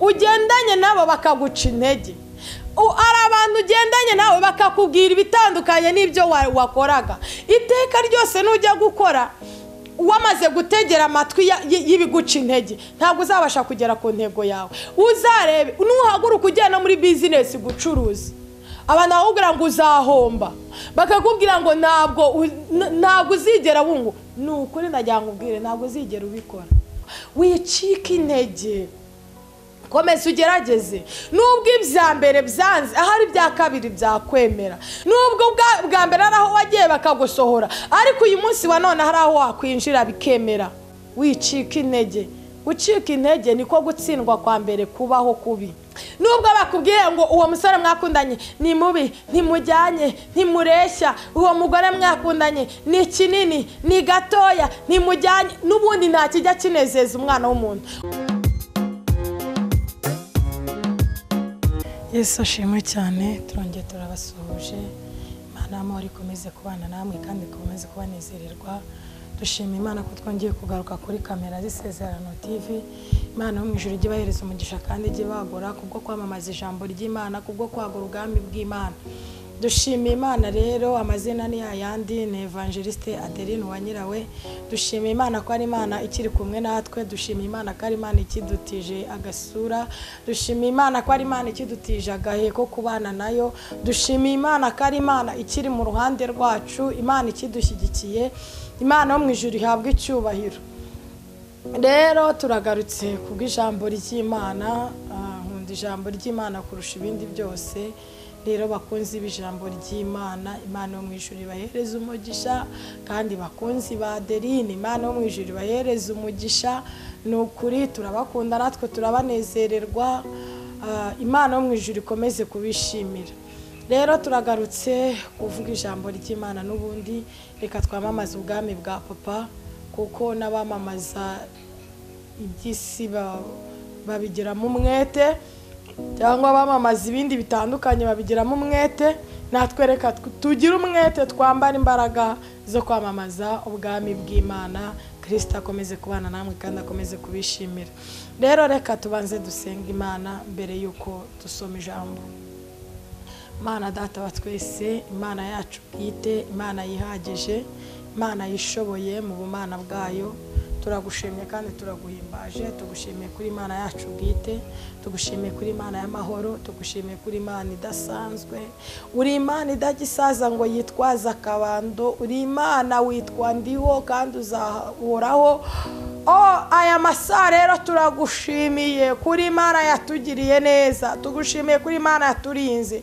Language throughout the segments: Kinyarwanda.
ugendanye nabo bakaguca intege, ari abantu ugendanye nabo bakakubwira ibitandukanye n'ibyo wakoraga. Iteka ryose nujya gukora wamaze gutegera amatwi y'ibiguca intege, ntabwo uzabasha kugera ku ntego yawe. Uzarebe nuhaguruka ugenda muri business gucuruza, abantu bakakubwira ngo uzahomba, bakakubwira ngo ntabwo uzigera wungu. Ni ukuri ndagira ngo ubwire, ntabwo uzigera ubikora. Wicika intege, komeza ugerageze. Nubwo ibya mbere byanze, ahari ibya kabiri byakwemera. Nubwo bwa mbere ari aho wagiye bakagusohora, ariko uyu munsi wa none hari aho wakwinjira bikemera. Wicika intege. Gucika intege niko gutsindwa kwa mbere kubaho kubi. Nubwo bakubwiye ngo uwo musore mwakundanye ni mubi, ntimujyanye, ntimureshya, uwo mugore mwakundanye ni kinini, ni gatoya, ntimujyanye, n'ubundi nta kijya kinezeza umwana w'umuntu. Yesu ashimwe cyane, turongeye turabasuhuje. Imana y'amahoro ikomeze kubana namwe kandi ikomeze kubanezererwa. Dushima Imana ko twongeye kugaruka kuri kamera z'Isezerano TV. Imana yo mu ijuru ijye ibahereza umugisha kandi ijye ibagura kubwo kwamamaza ijambo ry'Imana, kubwo kwagura ubwami bw'Imana. Dushima Imana rero, amazina ni yayandi, ni Evangeliste Adeline Uwanyirawe. Dushima Imana ko ari Imana ikiri kumwe natwe, dushima Imana ko ari Imana ikidutije agasura, dushima Imana ko ari Imana ikidutije agahe ko kubana nayo, dushima Imana ko ari Imana ikiri mu ruhande rwacu, Imana ikidushyigikiye. Imana yo mu ijuru ihabwe icyubahiro. Rero turagarutse kubw'ijambo ry'Imana. Nkunda ijambo ry'Imana kurusha ibindi byose. Rero bakunzi b'ijambo ry'Imana, Imana yo mu ijuru ibahereza umugisha, kandi bakunzi ba Adeline, Imana yo mu ijuru ibahereza umugisha. Ni ukuri turabakunda natwe turabanezererwa. Imana yo mu ijuru ikomeze kubishimira. Rero turagarutse kuvuga ijambo ry'Imana n'ubundi. Reka twamamaze ubwami bwa papa, kuko n'abamamaza iby'isi babigiramo umwete, cyangwa bamamaza ibindi bitandukanye babigiramo umwete. Natwe reka tugire umwete, twambara imbaraga zo kwamamaza ubwami bw'Imana. Kristo akomeze kubana namwe kandi akomeze kubishimira. Rero reka tubanze dusenga Imana mbere yuko dusoma ijambo. Imana data wa twese, Imana yacu bwite, Imana yihagije, Imana yishoboye mu bumana bwayo, turagushimye kandi turaguhimbaje. Tugushimiye kuri Imana yacu bwite, tugushimiye kuri Imana y'amahoro, tugushimiye kuri Imana idasanzwe. Uri Imana idagisaza ngo yitwaza akabando, uri Imana witwa ndiho kandi uzahoraho. Aya masaha rero turagushimiye kuri Imana yatugiriye neza, tugushimiye kuri Imana yaturinze.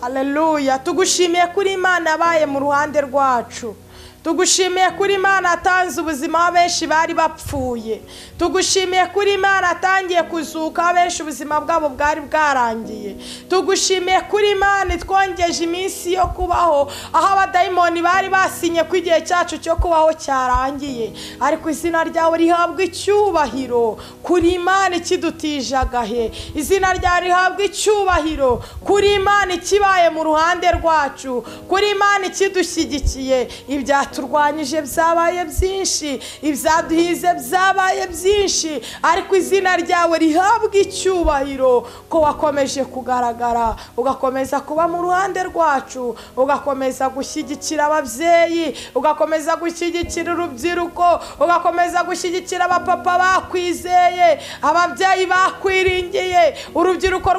Haleluya. Tugushimiye kuri Imana yabaye mu ruhande rwacu, tugushimiye kuri Imana atanze ubuzima benshi bari bapfuye, tugushimiye kuri Imana atangiye kuzuka benshi ubuzima bwabo bwari bwarangiye, tugushimiye kuri Imana itwongeje iminsi yo kubaho aho abadayimoni bari basinye ko igihe cyacu cyo kubaho cyarangiye. Ariko izina ryawe rihabwa icyubahiro kuri Imana ikidutije agahe, izina ryawe rihabwa icyubahiro kuri Imana ikibaye mu ruhande rwacu, kuri Imana ikidushyigikiye. Ibyaturwanyije byabaye byinshi, ibyaduhize byabaye byinshi, ariko izina ryawe rihabwa icyubahiro ko wakomeje kugaragara, ugakomeza kuba mu ruhande rwacu, ugakomeza gushyigikira ababyeyi, ugakomeza gushyigikira urubyiruko, ugakomeza gushyigikira abapapa bakwizeye, ababyeyi bakwiringiye, urubyiruko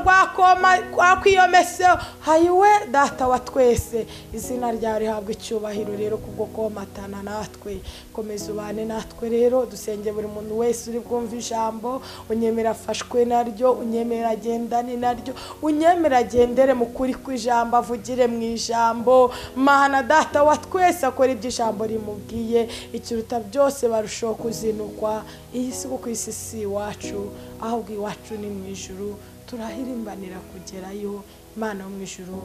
rwakwiyomeseho. Hayiwe data wa twese, izina ryawe rihabwa icyubahiro rero kubwo komatana natwe. Komeza ubane natwe rero, dusenge buri muntu wese uri bwumva ijambo, unyemera afashwe naryo, unyemera agendane naryo, unyemera agendere mu kuri kw'ijambo, avugire mu ijambo. Mana data wa twese, akora ibyo ijambo rimubwiye, ikiruta byose barushaho kuzinukwa iyi si, kuko isi si iwacu, ahubwo iwacu ni mu ijuru, turahirimbanira kugerayo. Imana yo mu ijuru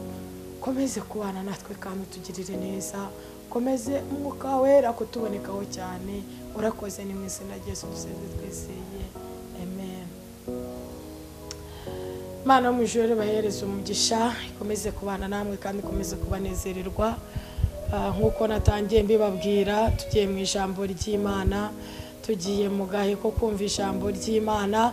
komeze kubana natwe kandi utugirire neza, komeze umwuka wera kutubonekaho cyane. Urakoze, ni mu izina rya Yesu dusenze twizeye, amen. Imana yo mu ijuru ibahereze umugisha, ikomeze kubana namwe kandi ikomeze kubanezererwa. Nk'uko natangiye mbibabwira, tugiye mu ijambo ry'Imana, tugiye mu gahe ko kumva ijambo ry'Imana.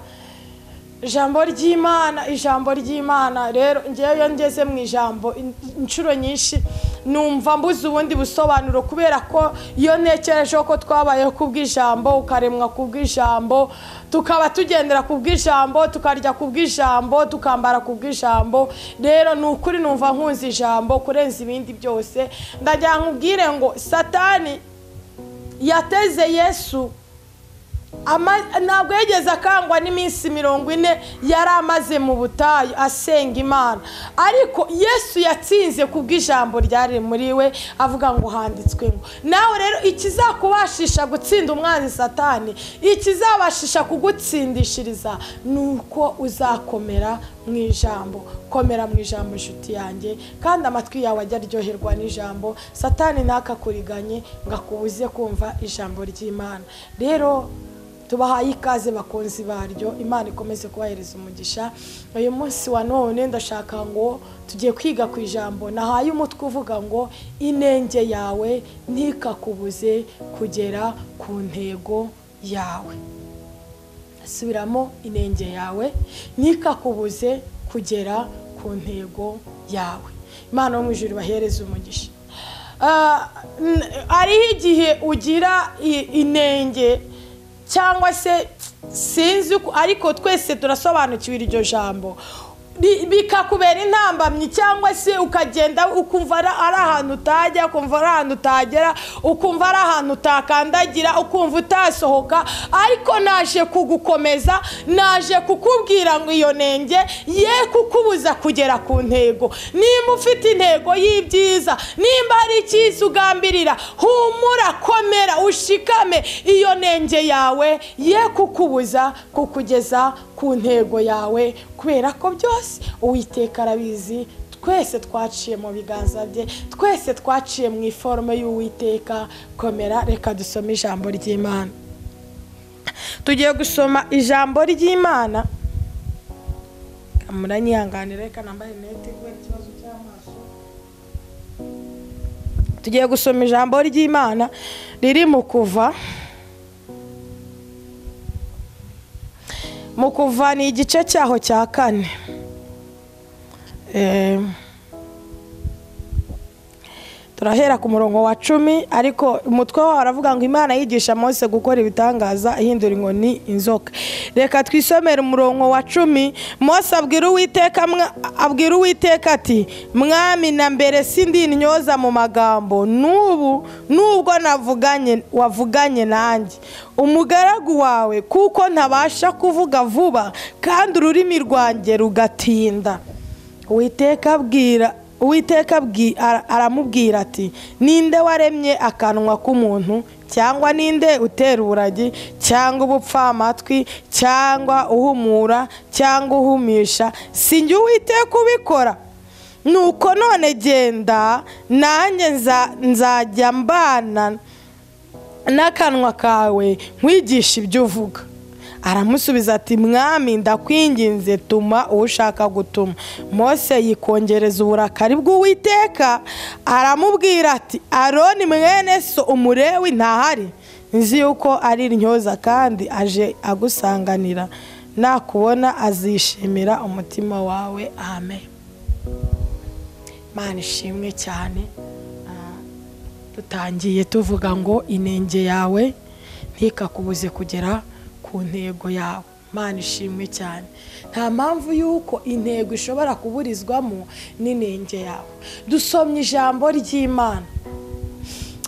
Ijambo ry'Imana, ijambo ry'Imana rero ngewe iyo ngeze mu ijambo inshuro nyinshi numva mbuze ubundi busobanuro, kubera ko iyo ntekereje ko twabayeho kubw'ijambo, ukaremwa kubw'ijambo, tukaba tugendera kubw'ijambo, tukarya kubw'ijambo, tukambara kubw'ijambo. Rero ni ukuri numva nkunze ijambo kurenza ibindi byose. Ndagira nkubwire ngo Satani yateze Yesu, ntabwo yigeze akangwa n'iminsi 40 yari amaze mu butayu asenga Imana, ariko Yesu yatsinze kubw'ijambo ryari muri we, avuga ngo handitswe ngo. Nawe rero ikizakubashisha gutsinda umwanzi Satani, ikizabashisha kugutsindishiriza nuko uzakomera mu ijambo. Komera mu ijambo inshuti yanjye, kandi amatwi yawe ajya aryoherwa n'ijambo. Satani ntakakuriganye ngo akubuze kumva ijambo ry'Imana. Rero tubahaye ikaze bakunzi baryo, Imana ikomeze kubahereza umugisha. Uyu munsi wa none ndashaka ngo tugiye kwiga ku ijambo nahaye umutwe uvuga ngo inenge yawe ntikakubuze kugera ku ntego yawe. Asubiramo, inenge yawe ntikakubuze kugera ku ntego yawe. Imana yo mu ijuru ibahereze umugisha. Hariho igihe ugira inenge cyangwa se sinzi, ariko twese turasobanukiwe iryo jambo, bikakubera intambamyi, cyangwa se ukagenda ukumva ari ahantu utajya, ukumva ari ahantu utagera, ukumva ari ahantu utakandagira, ukumva utasohoka. Ariko naje kugukomeza, naje kukubwira ngo iyo nenge ye kukubuza kugera ku ntego. Nimba ufite intego y'ibyiza, nimba hari icyiza ugambirira, humura, komera, ushikame, iyo nenge yawe ye kukubuza kukugeza ku ntego yawe, kubera ko byose Uwiteka arabizi. Twese twaciye mu biganza bye, twese twaciye mu iforme y'Uwiteka. Komera, reka dusome ijambo ry'Imana. Tugiye gusoma ijambo ry'Imana. Muranyihanganira, reka nambaye nete kubera ikibazo cy'amaso. Tugiye gusoma ijambo ry'Imana riri mu Kuva. Mu Kuva ni igice cyaho cya 4. Turahera ku murongo wa 10, ariko umutwe waho aravuga ngo Imana yigisha Mose gukora ibitangaza ihindura inkoni inzoka. Reka twisomere umurongo wa 10. Mose abwira Uwiteka ati: Mwami, na mbere sindi intyoza mu magambo, n'ubu nubwo wavuganye nanjye umugaragu wawe, kuko ntabasha kuvuga vuba kandi ururimi rwanjye rugatinda. Uwiteka aramubwira ati: ninde waremye akanwa k'umuntu, cyangwa ninde utera uburagi, cyangwa ubupfamatwi, cyangwa uhumura, cyangwa uhumisha? Si njye Uwiteka ubikora? Nuko none genda, nanjye nzajya mbana n'akanwa kawe nkwigisha ibyo uvuga. Aramusubiza ati: Mwami, ndakwinginze, tuma uwo ushaka gutuma. Mose yikongereza uburakari bw'Uwiteka, aramubwira ati: Aroni mwene so Umulewi ntahari? Nzi yuko ari intyoza kandi aje agusanganira, nakubona azishimira umutima wawe. Amen. Imana ishimwe cyane. Dutangiye tuvuga ngo inenge yawe ntikakubuze kugera ku ntego yawe. Imana ishimwe cyane. Nta mpamvu yuko intego ishobora kuburizwamo n'inenge yawe. Dusomye ijambo ry'Imana.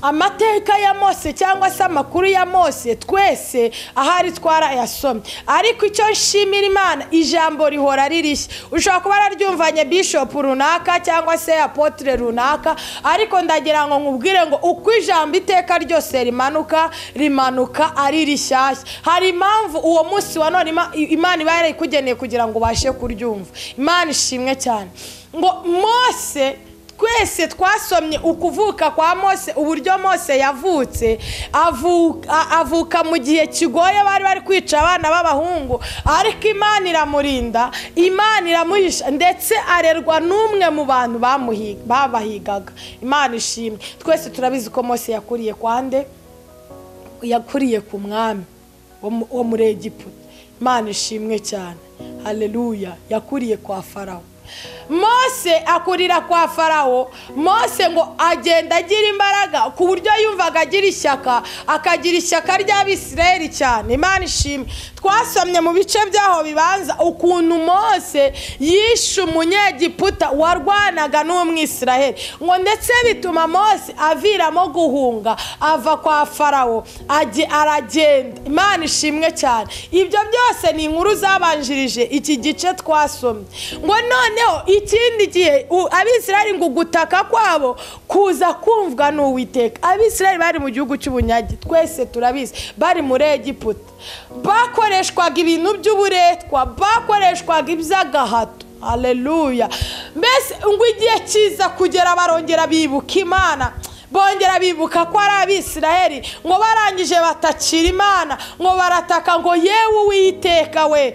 Amateka ya Mose cyangwa se amakuru ya Mose twese ahari twarayasomye, ariko icyo nshimira Imana, ijambo rihora ririshya. Ushobora kuba wararyumvanye bishop runaka cyangwa se apotre runaka, ariko ndagira ngo nkubwire ngo uko ijambo iteka ryose rimanuka, rimanuka ari rishyashya. Hari impamvu uwo munsi wa none Imana iba yarayikugeneye kugira ngo ubashe kuryumva. Imana ishimwe cyane. Ngo Mose, twese twasomye ukuvuka kwa Mose, uburyo Mose yavutse, avuka mu gihe kigoye, bari bari kwica abana b'abahungu, ariko Imana iramurinda, Imana iramuhisha, ndetse arerwa n'umwe mu bantu babahigaga. Imana ishimwe. Twese turabizi ko Mose yakuriye kwande, yakuriye ku mwami wo muri Egiputa. Imana ishimwe cyane, haleluya. Yakuriye kwa Farawo. Mose akurira kwa Farawo. Mose ngo agenda agira imbaraga ku buryo yumvaga agira ishyaka, akagira ishyaka ry'Abisirayeli cyane. Imana ishimwe. Twasomye mu bice byaho bibanza ukuntu Mose yishe umunyegiputa warwanaga n'umwisirayeli, ngo ndetse bituma Mose aviramo guhunga ava kwa Farawo aragenda. Imana ishimwe cyane. Ibyo byose ni inkuru zabanjirije iki gice twasomye. Ngo noneho ikindi gihe Abisirayeli ngo gutaka kwabo kuza kumvwa n'Uwiteka. Abisirayeli bari mu gihugu cy'ubunyage, twese turabizi, bari muri Egiputa, bakoreshwaga ibintu by'uburetwa, bakoreshwaga iby'agahato. Haleluya. Mbese ngo igihe kiza kugera barongera bibuka Imana, bongera bibuka ko ari Abisirayeli, ngo barangije batakira Imana, ngo barataka ngo yewe Uwiteka we,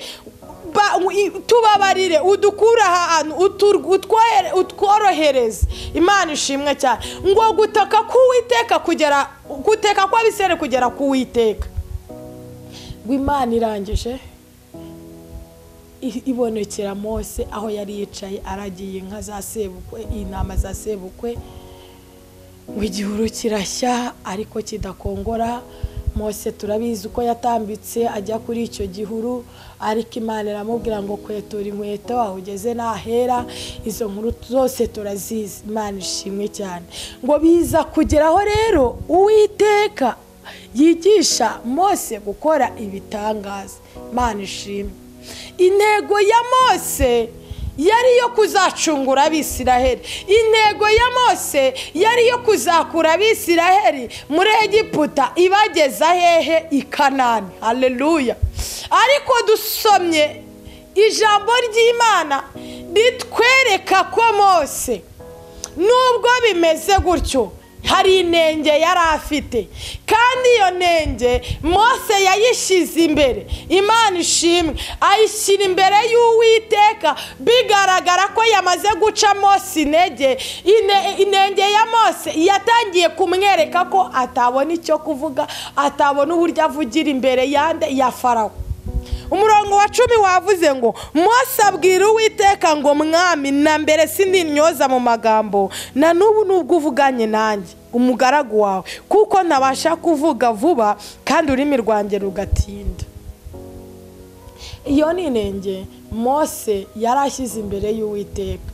tubabarire, udukura ahantu, utworohereze. Imana ishimwe cyane. Ngo gutaka k'Uwiteka kugera, guteka kw'Abisirayeli kugera k'Uwiteka. Ngo Imana irangije ibonekera Mose aho yari yicaye aragiye inka za sebukwe, intama za sebukwe. Ngo igihuru kirashya ariko kidakongora. Mose turabizi uko yatambitse ajya kuri icyo gihuru, ariko Imana iramubwira ngo kwetura inkweto aho ugeze nahera. Izo nkuru zose turazizi. Imana ishimwe cyane. Ngo biza kugeraho rero Uwiteka yigisha Mose gukora ibitangaza. Imana ishimwe. Intego ya Mose yari yo kuzacungura Abisiraheli. Intego ya Mose yari yo kuzakura Abisiraheli muri Egiputa ibageza hehe? I Kanani. Haleluya. Ariko dusomye ijambo ry'Imana ritwereka ko Mose nubwo bimeze gutyo hari inenge yari afite, kandi iyo nenge Mose yayishyize imbere. Imana ishimwe, ayishyira imbere y'Uwiteka. Bigaragara ko yamaze guca Mose intege. Inenge ya Mose yatangiye kumwereka ko atabona icyo kuvuga, atabona uburyo avugira imbere yande ya Farawo. Umurongo wa 10 wavuze ngo Mose abwira Uwiteka ngo mwami, na mbere sindinyoza mu magambo, na n'ubu nubwo uvuganye nanjye umugaragu wawe, kuko ntabasha kuvuga vuba kandi ururimi rwanjye rugatinda. Iyo ni inenge Mose yarashyize imbere y'Uwiteka.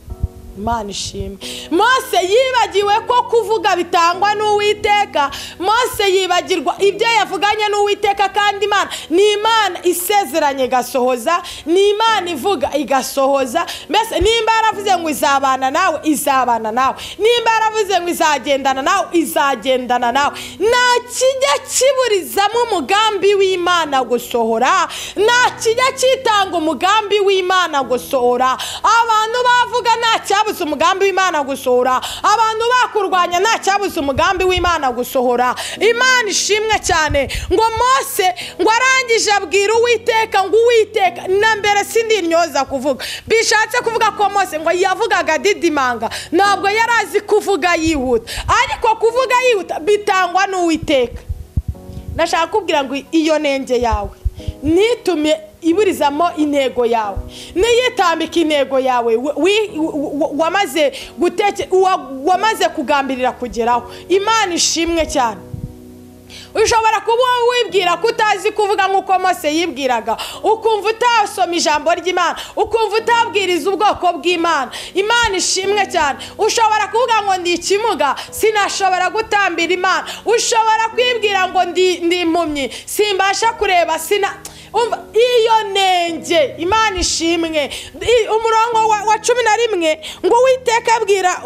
Imana ishimwe. Mose yibagiwe ko kuvuga bitangwa n'Uwiteka. Mose yibagirwa ibyo yavuganye n'Uwiteka, kandi Imana ni Imana isezeranye igasohoza, ni Imana ivuga igasohoza. Mbese nimba yaravuze ngo izabana nawe, izabana nawe. Nimba yaravuze ngo izagendana nawe, izagendana nawe. Nta kijya kiburizamo umugambi w'Imana gusohora, nta kijya kitanga umugambi w'Imana gusohora. Abantu bavuga nta cyabuze umugambi w'Imana gusohora, abantu bakurwanya nta cyabuze umugambi w'Imana gusohora. Imana ishimwe cyane. Ngo Mose ngo arangije abwira Uwiteka ngo Uwiteka, na mbere sindinyoza kuvuga. Bishatse kuvuga ko Mose ngo yavugaga didimanga, ntabwo yarazi kuvuga yihuta, ariko kuvuga yihuta bitangwa n'Uwiteka. Nashaka kubwira ngo iyo nenge yawe nitume iburizamo intego yawe, niyitambika intego yawe wamaze wamaze kugambirira kugeraho. Imana ishimwe cyane. Ushobora kuba wibwira ko utazi kuvuga nk'uko Mose yibwiraga, ukumva utasoma ijambo ry'Imana, ukumva utabwiriza ubwoko bw'Imana. Imana ishimwe cyane. Ushobora kuvuga ngo ndi ikimuga, sinashobora gutambira Imana. Ushobora kwibwira ngo ndi impumyi, simbasha kureba, sina iyo nenge. Imana ishimwe. Umurongo wa 11 ngo Uwiteka abwira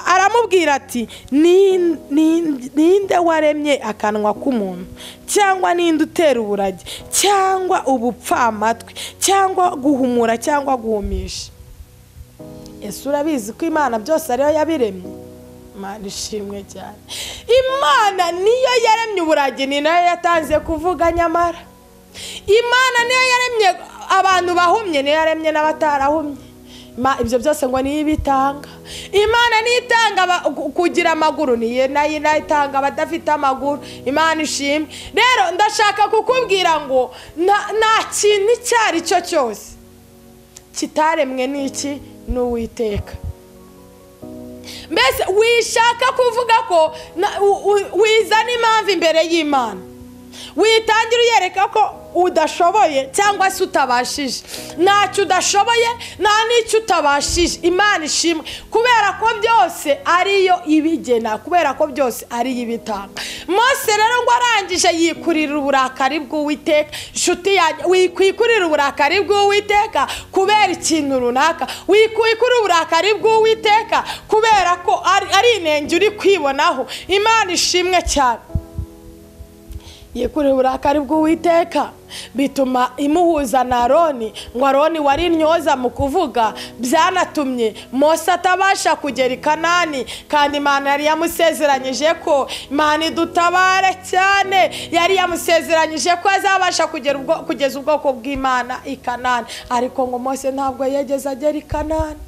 aramubwira ati ninde waremye akanwa k'umuntu, cyangwa ninde utera uburage, cyangwa ubupfamatwi, cyangwa guhumura, cyangwa guhumisha? Ese urabizi ko Imana byose ariyo yabiremye? Imana ishimwe cyane. Imana niyo yaremye uburage, ni nayo yatanze kuvuga. Nyamara Imana niyo yaremye abantu bahumye, niyo yaremye n'abatarahumye. Ibyo byose ngo niyo ibitanga. Imana niyo itanga kugira amaguru, niyo nayo itanga abadafite amaguru. Imana ishimwe. Rero ndashaka kukubwira ngo nta kintu icyo ari cyo cyose kitaremwe n'iki n'Uwiteka. Mbese wishaka kuvuga ko wizana impamvu imbere y'Imana, witangira uyereka ko udashoboye cyangwa se utabashije. Ntacyo udashoboye, nta n'icyo utabashije. Imana ishimwe, kubera ko byose ariyo ibigena, kubera ko byose ariyo ibitanga. Mose rero ngo arangije yikurira uburakari bw'Uwiteka. Inshuti yanjye, wikwikurira uburakari bw'Uwiteka kubera ikintu runaka, wikwikurira uburakari bw'Uwiteka kubera ko ari inenge uri kwibonaho. Imana ishimwe cyane. Yikurira uburakari bw'Uwiteka bituma imuhuza na Aroni, ngo Aroni wari intyoza mu kuvuga, byanatumye Mose atabasha kugera i Kanani, kandi Imana yari yamusezeranyije ko Imana idutabare cyane, yari yamusezeranyije ko azabasha kugeza ubwoko bw'Imana i Kanani, ariko ngo Mose ntabwo yageze agera i Kanani.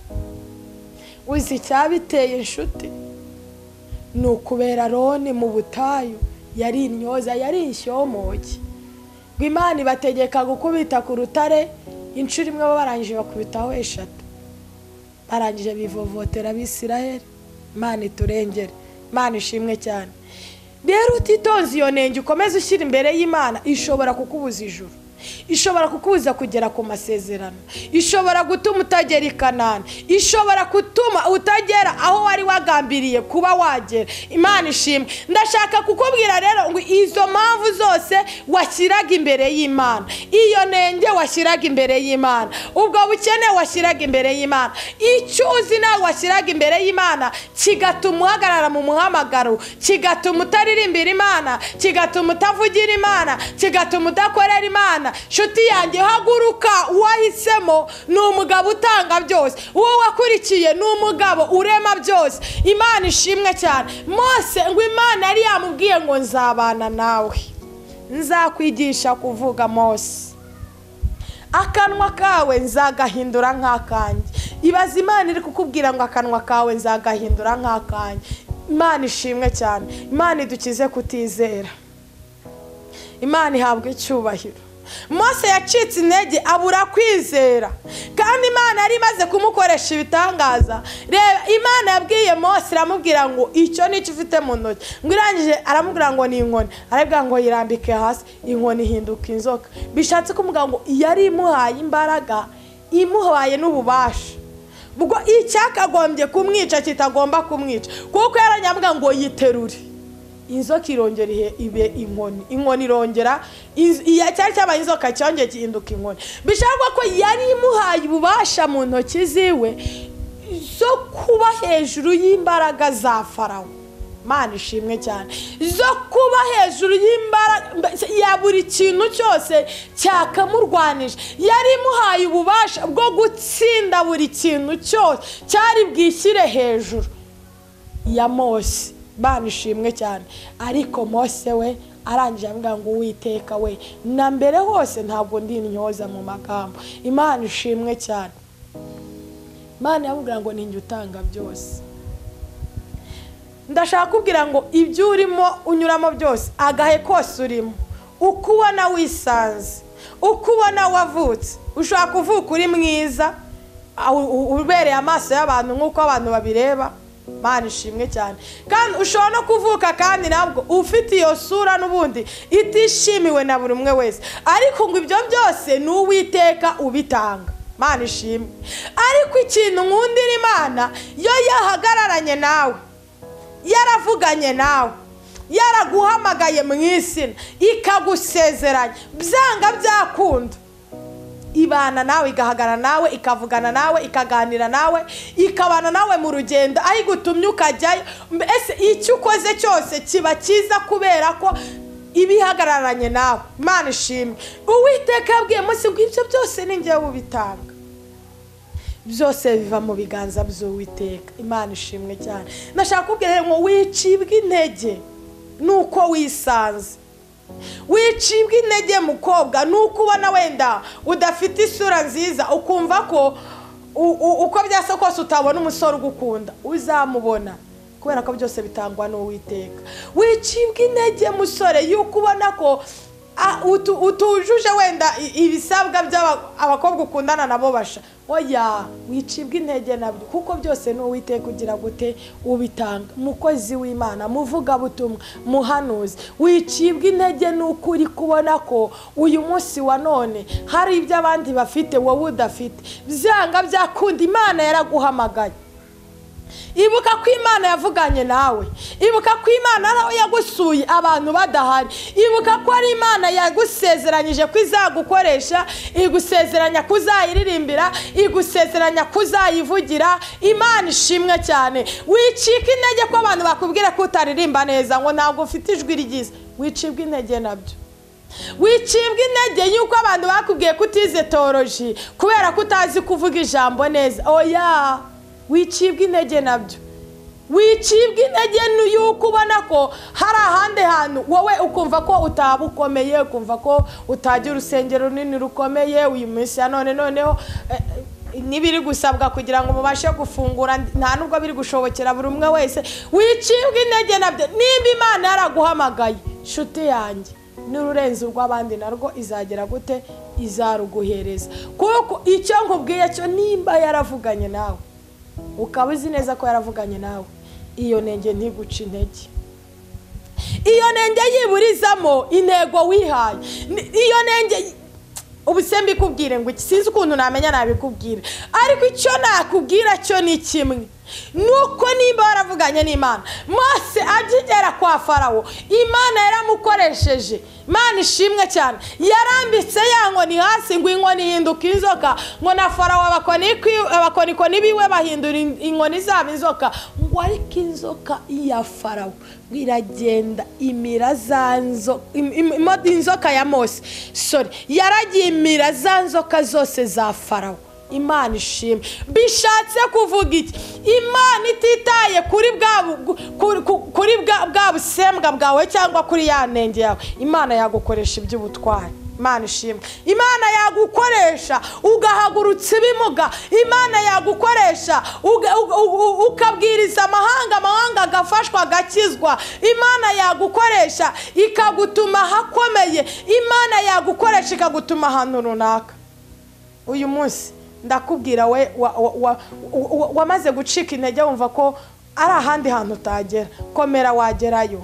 Uzi icyabiteye inshuti? Ni ukubera Aroni mu butayu yari intyoza, yari inshyomoke. Ngo Imana ibategeka gukubita ku rutare inshuro imwe, barangije bakubitaho eshatu, barangije bivovotera Abisirayeli. Imana iturengere. Imana ishimwe cyane. Rero utitonze iyo nenge ukomeze ushyira imbere y'Imana, ishobora kukubuza ijuru, ishobora kukubuza kugera ku masezerano, ishobora gutuma utagera i Kanani, ishobora gutuma utagera aho wari wagambiriye kuba wagera. Imana ishimwe. Ndashaka kukubwira rero ngo izo mpamvu zose washyiraga imbere y'Imana, iyo nenge washyiraga imbere y'Imana, ubwo bukene washyiraga imbere y'Imana, icyo uzi nawe washyiraga imbere y'Imana, kigatuma uhagarara mu muhamagaro, kigatuma utaririmbira Imana, kigatuma utavugira Imana, kigatuma udakorera Imana. Nshuti yanjye, haguruka. Uwahisemo ni umugabo utanga byose, uwo wakurikiye ni umugabo urema byose. Imana ishimwe cyane. Mose ngo Imana yari yamubwiye ngo nzabana nawe, nzakwigisha kuvuga. Mose, akanwa kawe nzagahindura nk'akanjye. Ibaze Imana iri kukubwira ngo akanwa kawe nzagahindura nk'akanjye. Imana ishimwe cyane. Imana idukize kutizera. Imana ihabwe icyubahiro. Mose yacitse intege abura kwizera, kandi Imana yari imaze kumukoresha ibitangaza. Reba, Imana yabwiye Mose iramubwira ngo icyo nicyo ufite mu ntoki, ngo irangije aramubwira ngo ni inkoni, arabwira ngo yirambike hasi, inkoni ihinduka inzoka. Bishatse kumubwira ngo yari imuhaye imbaraga, imuhaye n'ububasha ubwo icyakagombye kumwica kitagomba kumwica, kuko yaranyambwa ngo yiterure inzoka irongera ibe inkoni, inkoni irongera cyari cyabaye inzoka cyongeye gihinduka inkoni. Bishaka ko yari imuhaye ububasha mu ntoki ziwe zo kuba hejuru y'imbaraga za Farawo. Imana ishimwe cyane. Zo kuba hejuru y'imbaraga ya buri kintu cyose cyakamurwanije. Yari imuhaye ububasha bwo gutsinda buri kintu cyose cyari bwishyire hejuru ya Mose. Imana ishimwe cyane. Ariko Mose we arangije avuga ngo Uwiteka we, na mbere hose ntabwo ndi intyoza mu magambo. Imana ishimwe cyane. Imana yamubwira ngo ninjye utanga byose. Ndashaka kubwira ngo ibyo urimo unyuramo byose, agahe kose urimo, uko ubona wisanze, uko ubona wavutse, ushobora kuvuka uri mwiza ubereye amaso y'abantu nk'uko abantu babireba. Imana ishimwe cyane. Kandi ushobora no kuvuka kandi nabwo ufite iyo sura n'ubundi itishimiwe na buri umwe wese, ariko ngo ibyo byose ni Uwiteka ubitanga. Imana ishimwe. Ariko ikintu nkundira Imana, yo yahagararanye nawe, yaravuganye nawe, yaraguhamagaye mu izina, ikagusezeranya byanga byakunda, ibana nawe, igahagarara nawe, ikavugana nawe, ikaganira nawe, ikabana nawe mu rugendo, aho igutumye ukajyayo. Mbese icyo ukoze cyose kiba cyiza kubera ko ibihagararanye nawe. Imana ishimwe. Uwiteka yabwiye Mose ngo ibyo byose ni njyewe ubitanga, byose biva mu biganza by'Uwiteka. Imana ishimwe cyane. Ndashaka kubwira ngo wicibwe intege nuko wisanze, wicibwe intege mukobwa nuko ubona wenda udafite isura nziza, ukumva ko Uko byasa kose utabona umusore ugukunda, uzamubona, kubera ko byose bitangwa n'Uwiteka. Wicibwa intege musore yuko ubona ko utujuje wenda ibisabwa by'abakobwa ukundana nabo basha. Oya, wicibwa intege nabyo, kuko byose n'Uwiteka ugira gute ubitanga. Mukozi w'Imana, muvugabutumwa, muhanuzi, wicibwa intege nuko uri kubona ko uyu munsi wa none hari ibyo abandi bafite wowe udafite. Byanga byakunda, Imana yaraguhamagaye. Ibuka ko Imana yavuganye nawe, ibuka ko Imana ari aho yagusuye abantu badahari, ibuka ko ari Imana yagusezeranyije ko izagukoresha, igusezeranya kuzayiririmbira, igusezeranya kuzayivugira. Imana ishimwe cyane. Wicika intege ko abantu bakubwira ko utaririmba neza, ngo ntabwo ufite ijwi ryiza. Wicibwa intege nabyo. Wicibwa intege yuko abantu bakubwiye ko utize teoloji kubera ko utazi kuvuga ijambo neza. Oya, wicibwa intege nabyo. Wicibwa intege yuko ubona ko hari ahandi hantu wowe ukumva ko utaba ukomeye, ukumva ko utagira urusengero runini rukomeye. Uyu munsi ya none noneho nibiri gusabwa kugira ngo mubashe gufungura, nta nubwo biri gushobokera buri umwe wese. Wicibwa intege nabyo. Nimba Imana yaraguhamagaye, nshuti yanjye, n'ururenze urw'abandi narwo izagera gute? Izaruguhereza. Kuko icyo nkubwiye cyo, nimba yaravuganye nawe, ukaba uzi neza ko yaravuganye nawe, iyo nenge ntiguca intege. Iyo nenge yiburizamo intego wihaye. Iyo nenge ubu mbikubwire ngo iki, sinzi ukuntu namenya nabikubwira, ariko icyo nakubwira cyo ni kimwe, nuko nimba waravuganye n'Imana, Mose akigera kwa Farawo, Imana yaramukoresheje. Imana ishimwe cyane. Yarambitse ya nkoni hasi ngo inkoni ihinduka inzoka, ngo na Farawo abakonikoni biwe bahindura inkoni zabo inzoka, ngo ariko inzoka ya Farawo iragenda imira za inzoka ya Mose, sorry, yaragiye imira za nzoka zose za Farawo. Imana ishimwe. Bishatse kuvuga iki? Imana ititaye kuri bwa busembwa bwawe cyangwa kuri ya nenge yawe, Imana yagukoresha iby'ubutwari. Imana ishimwe. Imana yagukoresha ugahagurutsa ibimuga. Imana yagukoresha ukabwiriza amahanga, amahanga agafashwa agakizwa. Imana yagukoresha ikagutuma hakomeye. Imana yagukoresha ikagutuma ahantu runaka. Uyu munsi ndakubwira we wamaze gucika intege wumva ko ari ahandi hantu utagera, komera wagerayo.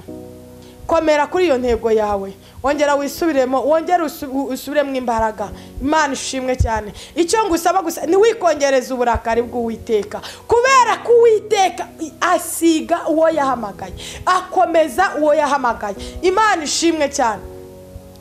Komera kuri iyo ntego yawe, wongera wisubiremo, wongera usubiremo imbaraga. Imana ishimwe cyane. Icyo ngusaba gusa ni wikongereza uburakari bw'Uwiteka, kubera ko Uwiteka asiga uwo yahamagaye, akomeza uwo yahamagaye. Imana ishimwe cyane.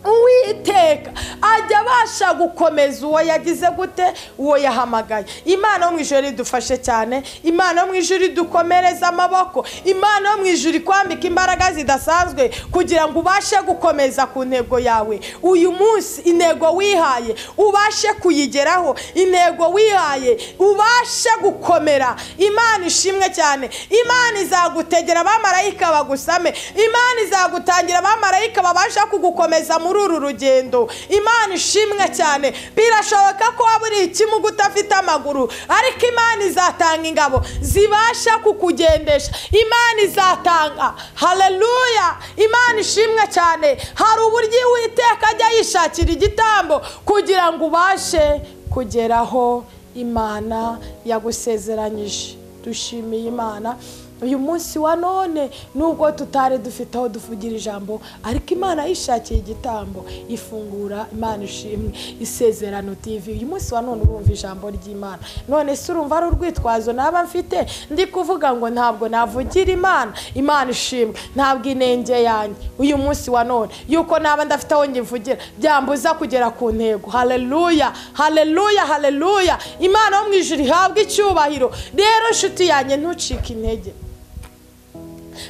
Uwiteka ajya abasha gukomeza uwo yagize gute, uwo yahamagaye. Imana yo mu ijuru idufashe cyane. Imana yo mu ijuru idukomereza amaboko. Imana yo mu ijuru ikwambika imbaraga zidasanzwe kugira ngo ubashe gukomeza ku ntego yawe. Uyu munsi intego wihaye ubashe kuyigeraho, intego wihaye ubashe gukomera. Imana ishimwe cyane. Imana izagutegera abamarayika bagusame. Imana izagutangira abamarayika babasha kugukomeza muri uru rugendo. Imana ishimwe cyane. Birashoboka ko waba uri ikimuga udafite amaguru, ariko Imana izatanga ingabo zibasha kukugendesha. Imana izatanga. Haleluya. Imana ishimwe cyane. Hari uburyo Uwiteka ajya yishakira igitambo kugira ngo ubashe kugeraho Imana yagusezeranyije. Dushimiye Imana uyu munsi wa none, nubwo tutari dufite aho duvugira ijambo, ariko Imana yishakiye igitambo ifungura. Imana ishimwe. Isezerano TV uyu munsi wa none urumva ijambo ry'Imana. None se urumva ari urwitwazo naba mfite ndi kuvuga ngo ntabwo navugira Imana? Imana ishimwe. Ntabwo inenge yanjye uyu munsi wa none yuko naba ndafite aho ngivugira byambuza kugera ku ntego. Haleluya, haleluya, haleluya. Imana yo mu ijuru ihabwe icyubahiro. Rero nshuti yanjye, ntucike intege.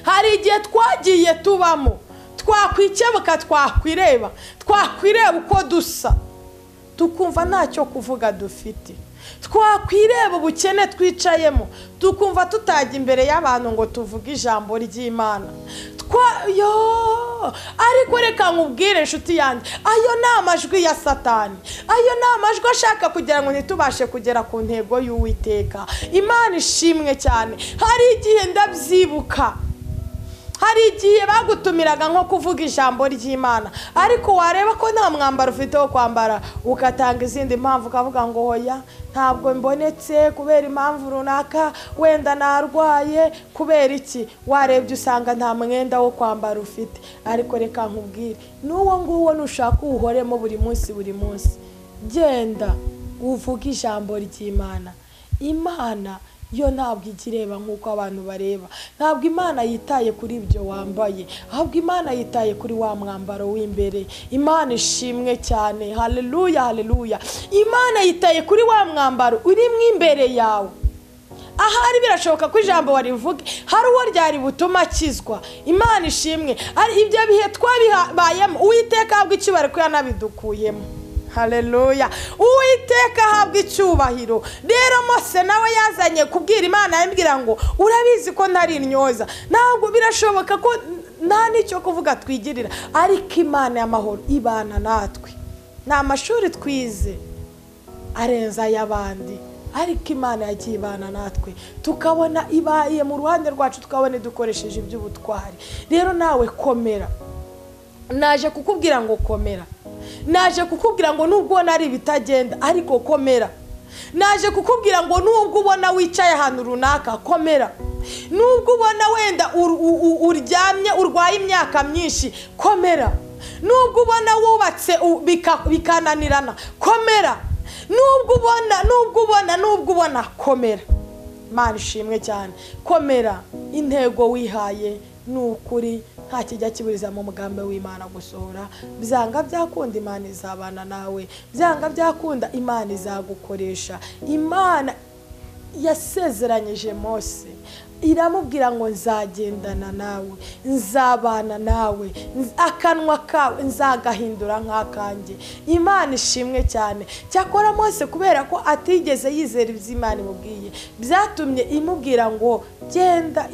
Hari igihe twagiye tubamo twakwikebuka, twakwireba uko dusa tukumva ntacyo kuvuga dufite, twakwireba ubukene twicayemo tukumva tutajya imbere y'abantu ngo tuvuge ijambo ry'Imana. Ariko reka nkubwire inshuti yanjye, ayo ni amajwi ya Satani, ayo ni amajwi ashaka kugira ngo ntitubashe kugera ku ntego y'Uwiteka. Imana ishimwe cyane. Hari igihe ndabyibuka, hari igihe bagutumiraga nko kuvuga ijambo ry'Imana, ariko wareba ko nta mwambaro ufite wo kwambara ugatanga izindi mpamvu, ukavuga ngo hoya ntabwo mbonetse kubera impamvu runaka, wenda narwaye kubera iki. Warebye usanga nta mwenda wo kwambara ufite. Ariko reka nkubwire, n'uwo nguwo nushaka uwuhoremo buri munsi buri munsi, genda uvuge ijambo ry'Imana. Imana yo ntabwo igireba nk'uko abantu bareba, ntabwo Imana yitaye kuri ibyo wambaye, ahubwo Imana yitaye kuri wa mwambaro w'imbere. Imana ishimwe cyane, haleluya haleluya. Imana yitaye kuri wa mwambaro uri mu imbere yawe. Ahari birashoboka ko ijambo warivuge hari uwo ryari butuma akizwa. Imana ishimwe. Ari ibyo bihe twabibayemo, Uwiteka ahabwa icyubahiro ko yanabidukuyemo. Haleluya, Uwiteka ahabwa icyubahiro. Rero Mose nawe yazanye kubwira Imana, yambwira ngo urabizi ko ntari intyoza, ntabwo birashoboka ko nta n'icyo kuvuga twigirira, ariko Imana y'amahoro ibana natwe. Nta mashuri twize arenza ay'abandi, ariko Imana yagiye ibana natwe, tukabona ibaye mu ruhande rwacu, tukabona idukoresheje iby'ubutwari. Rero nawe komera, naje kukubwira ngo komera, naje kukubwira ngo nubwo ubona ari ibitagenda ariko komera, naje kukubwira ngo nubwo ubona wicaye ahantu runaka komera, nubwo ubona wenda uryamye urwaye imyaka myinshi komera, nubwo ubona wubatse bikananirana komera, nubwo ubona nubwo ubona nubwo ubona komera. Imana ishimwe cyane. Komera, intego wihaye ni ukuri nta kijya kiburiza mu mugambi w'Imana gusohora. Byanga byakunda Imana izabana nawe, byanga byakunda Imana izagukoresha. Imana yasezeranyije Mose iramubwira ngo nzagendana nawe, nzabana nawe, akanwa kawe nzagahindura nk'akanjye. Imana ishimwe cyane. Cyakora Mose kubera ko atigeze yizera ibyo Imana imubwiye, byatumye imubwira ngo genda,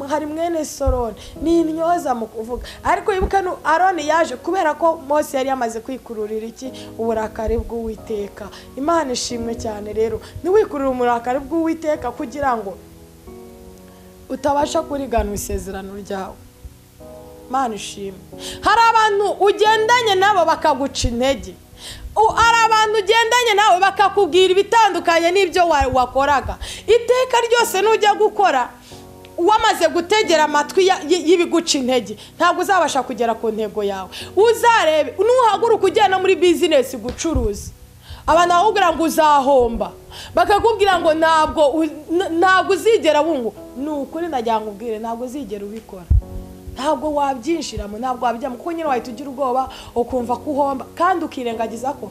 hari mwene Soroni ni intyoza mu kuvuga. Ariko ibuka Aroni yaje kubera ko Mose yari yamaze kwikururira iki? Uburakari bw'Uwiteka. Imana ishimwe cyane. Rero ntiwikurure uburakari bw'Uwiteka kugira ngo utabasha kurigana isezerano ryawe. Imana ishimwe. Hari abantu ugendanye nabo bakaguca intege, hari abantu ugendanye nabo bakakubwira ibitandukanye n'ibyo wakoraga. Iteka ryose nujya gukora wamaze gutegera amatwi y'ibiguca intege, ntabwo uzabasha kugera ku ntego yawe. Uzarebe nuhaguruka ugenda muri bizinesi gucuruza, abantu bakakubwira ngo uzahomba, bakakubwira ngo ntabwo uzigera wunguka. Ni ukuri nagira ngo ubwire, ntabwo uzigera ubikora, ntabwo wabyinjiramo, ntabwo wabijyamo, kuko nyine wahita ugira ubwoba ukumva ko uhomba, kandi ukirengagiza ko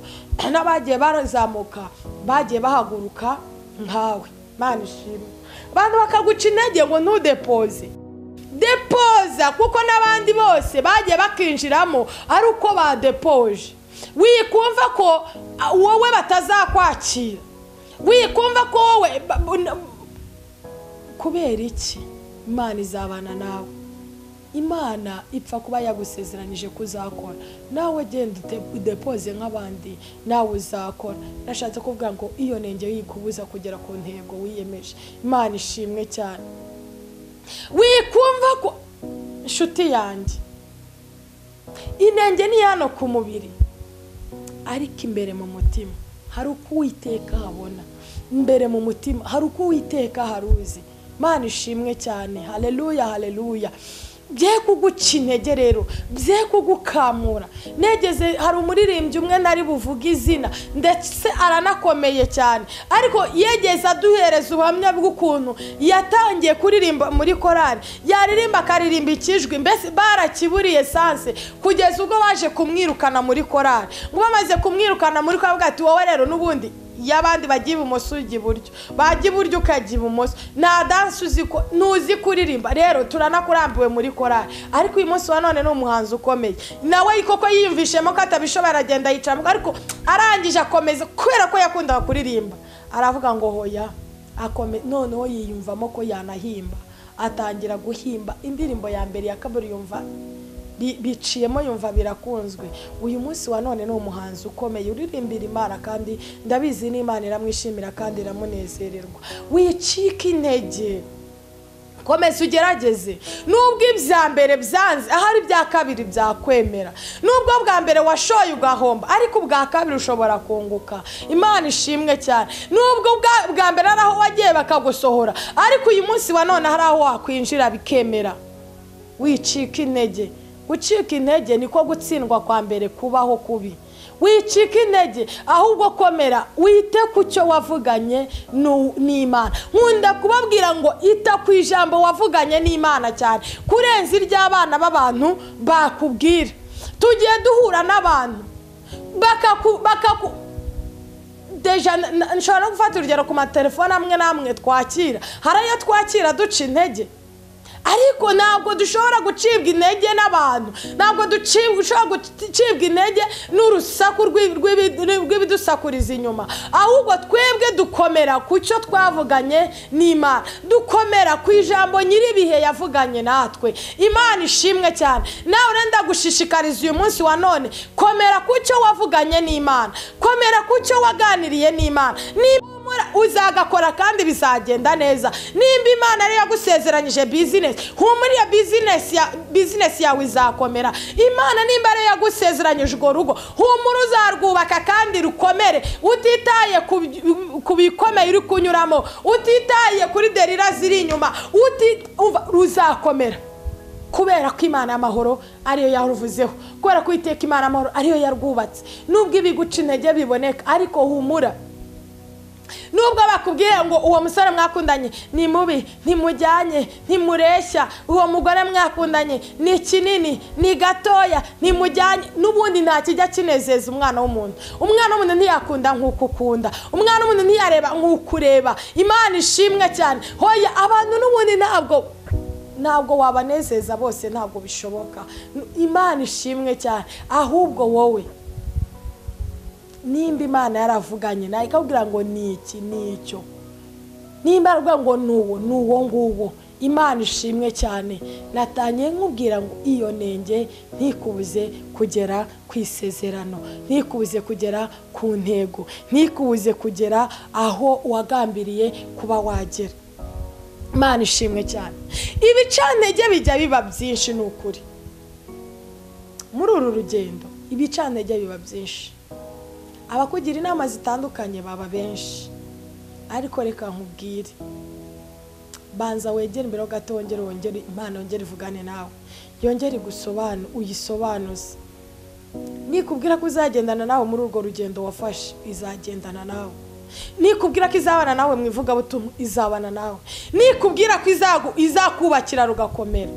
n'abagiye barazamuka bagiye bahaguruka nkawe. Imana ishimwe. Abantu bakaguca intege ngo ntudepoze, depoza, kuko n'abandi bose bagiye bakinjiramo ari uko badepoje. Wikumva ko wowe batazakwakira, wikumva ko wowe kubera iki? Imana izabana nawe. Imana ipfa kuba yagusezeranije kuzakora, nawe genda udepoze nk'abandi, nawe uzakora. Nashatse kuvuga ngo iyo nenge yikubuza kugera ku ntego wiyemeje. Imana ishimwe cyane. Wikumva ko inshuti yanjye, inenge ni hano ku mubiri, ariko imbere mu mutima hari uko Uwiteka habona, imbere mu mutima hari uko Uwiteka haruzi. Imana ishimwe cyane. Haleluya haleluya. Bye kuguca intege rero, bye kugukamura. Negeze hari umuririmbyi umwe nari buvuga izina, ndetse aranakomeye cyane, ariko yegeze aduhereza ubuhamya bw'ukuntu yatangiye kuririmba muri korali, yaririmba akaririmba ikijwi, mbese barakiburiye sanse, kugeza ubwo baje kumwirukana muri korali. Ngo bamaze kumwirukana muri korali ati wowe rero n'ubundi y'abandi bagiye ibumoso ujya iburyo, bajya iburyo ukajya ibumoso, nta dansi uzi ko ntuzi kuririmba, rero turanakurambiwe muri korali. Ariko uyu munsi wa none ni umuhanzi ukomeye, nawe koko yiyumvishemo ko atabishobora, aragenda yicaramo, ariko arangije akomeza kubera ko yakundaga kuririmba, aravuga ngo hoya akome. Noneho yiyumvamo ko yanahimba, atangira guhimba indirimbo ya mbere ya kabiri, yumva biciyemo yumva birakunzwe. Uyu munsi wa none ni umuhanzi ukomeye uririmbira Imana, kandi ndabizi n'Imana iramwishimira kandi iramunezererwa. Wicika intege, komeza ugerageze. Nubwo ibya mbere byanze, ahari ibya kabiri byakwemera. Nubwo bwa mbere washoye ugahomba, ariko ubwa kabiri ushobora kunguka. Imana ishimwe cyane. Nubwo bwa mbere ari aho wagiye bakagusohora, ariko uyu munsi wa none hari aho wakwinjira bikemera. Wicika intege. Gucika intege niko gutsindwa kwa mbere kubaho kubi. Wicika intege, ahubwo komera, wite ku cyo wavuganye n'Imana. Nkunda kubabwira ngo ita ku ijambo wavuganye n'Imana cyane kurenza iry'abana b'abantu bakubwira. Tugiye duhura n'abantu bakaku deja nshobora no gufata urugero ku matelefone amwe n'amwe twakira, hari ayo twakira duca intege, ariko ntabwo dushobora gucibwa intege n'abantu, ntabwo dushobora gucibwa intege n'urusaku rw'ibidusakuriza inyuma, ahubwo twebwe dukomera ku cyo twavuganye n'Imana, dukomera ku ijambo nyir'ibihe yavuganye natwe. Imana ishimwe cyane. Nawe ndagushishikariza uyu munsi wa none, komera ku cyo wavuganye n'Imana, komera ku cyo waganiriye n'Imana. Uzagakora kandi bizagenda neza. Nimba Imana ariyo yagusezeranyije business, humura iyo business yawe izakomera. Imana nimba ariyo yagusezeranyije urwo rugo, humura uzarwubaka kandi rukomere, utitaye ku bikomeye uri kunyuramo, utitaye kuri derira ziri inyuma, ruzakomera. Kubera ko Imana y'amahoro ariyo yaruvuzeho, kubera ko Uwiteka Imana y'amahoro ariyo yarwubatse. Nubwo ibiguca intege biboneka, ariko humura. Nubwo bakubwiye ngo uwo musore mwakundanye ni mubi, ntimujyanye, ntimureshya, uwo mugore mwakundanye ni kinini, ni gatoya, ntimujyanye, n'ubundi nta kijya kinezeza umwana w'umuntu. Umwana w'umuntu ntiyakunda nk'uko ukunda, umwana w'umuntu ntiyareba nk'uko ureba. Imana ishimwe cyane. Hoya, abantu n'ubundi ntabwo wabanezeza bose, ntabwo bishoboka. Imana ishimwe cyane. Ahubwo wowe nimba Imana yaravuganye nawe ikabwira ngo ni iki ni icyo, nimba aravuga ngo nuwo nuwo nguwo, Imana ishimwe cyane. Natangiye nkubwira ngo iyo nenge ntikubuze kugera ku isezerano, ntikubuze kugera ku ntego, ntikubuze kugera aho wagambiriye kuba wagera. Imana ishimwe cyane. Ibicantege bijya biba byinshi, ni ukuri. Muri uru rugendo ibicantege biba byinshi, abakugira inama zitandukanye baba benshi, ariko reka nkubwire, banza wegere imbere gato, wongere wongere Imana yongere ivugane nawe, yongere igusobanure, uyisobanuze. Nikubwira ko uzagendana nawe muri urwo rugendo wafashe, izagendana nawe. Nikubwira ko izabana nawe mu ivugabutumwa, izabana nawe. Nikubwira ko izakubakira rugakomera,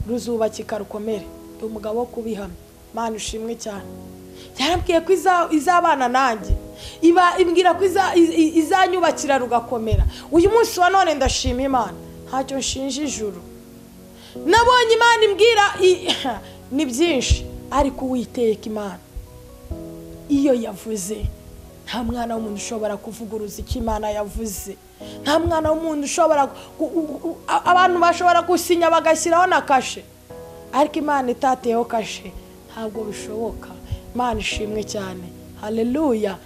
ruzubakika rukomere. Ndi umugabo wo kubihamya. Imana ishimwe cyane. Yarambwiye ko izabana nanjye, imbwira ko izanyubakira rugakomera. Uyu munsi wa none ndashima Imana, ntacyo nshinja ijuru. Nabonye Imana imbwira ni byinshi, ariko Uwiteka Imana iyo yavuze, nta mwana w'umuntu ushobora kuvuguruza icyo Imana yavuze. Nta mwana w'umuntu ushobora, abantu bashobora gusinya bagashyiraho na kashe, ariko Imana itateyeho kashe ntabwo bishoboka. Imana ishimwe cyane. Haleluya.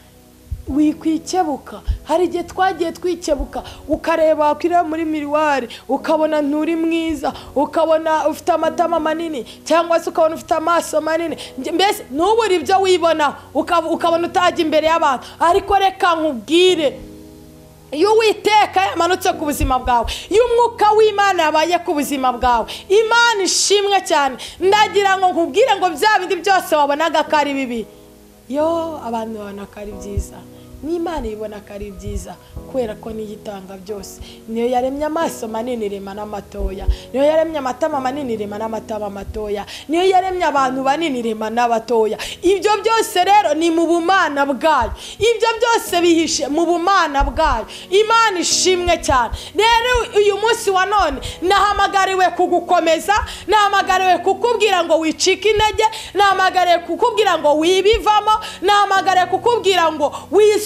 Wikwikebuka. Hari igihe twagiye twikebuka, ukareba wakwireba muri miriwari ukabona nturi mwiza, ukabona ufite amatama manini, cyangwa se ukabona ufite amaso manini, mbese ntubure ibyo wibona, ukabona utajya imbere y'abantu. Ariko reka nkubwire, iyo Uwiteka yamanutse ku buzima bwawe, iyo umwuka w'Imana yabaye ku buzima bwawe, Imana ishimwe cyane. Ndagira ngo nkubwire ngo bya bindi byose wabonaga ko ari bibi, yo abantu babona ko ari byiza, n'Imana ibona ko ari byiza, kubera ko niyo itanga byose. Niyo yaremye amaso manini irema n'amatoya, niyo yaremye amatama manini irema n'amatama matoya, niyo yaremye abantu banini irema n'abatoya. Ibyo byose rero ni mu bumana bwayo, ibyo byose bihishe mu bumana bwayo. Imana ishimwe cyane. Rero uyu munsi wa none nahamagariwe kugukomeza, nahamagariwe kukubwira ngo wicike intege, nahamagariwe kukubwira ngo wibivamo, nahamagariwe kukubwira ngo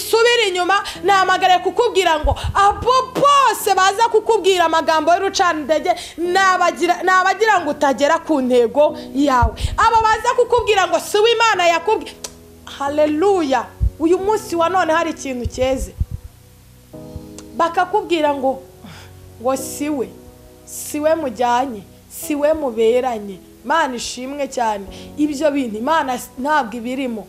Wisubira inyuma, nahamagariye kukubwira ngo abo bose baza kukubwira amagambo y'urucantege nabagira ngo utagera ku ntego yawe. Abo baza kukubwira ngo si Imana yakubwiye. Haleluya. Uyu munsi wa none hari ikintu cyeze, bakakubwira ngo siwe, siwe mujyanye, siwe muberanye. Imana ishimwe cyane. Ibyo bintu Imana ntabwo ibirimo.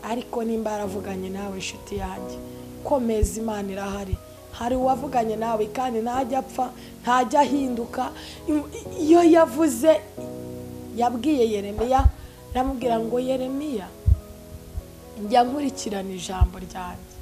Ariko nimba yaravuganye nawe inshuti yanjye, komeza, Imana irahari. Hari uwavuganye nawe kandi ntajya apfa, ntajya ahinduka. Iyo yavuze, yabwiye Yeremiya, aramubwira ngo Yeremiya, njya nkurikirana ijambo ryanjye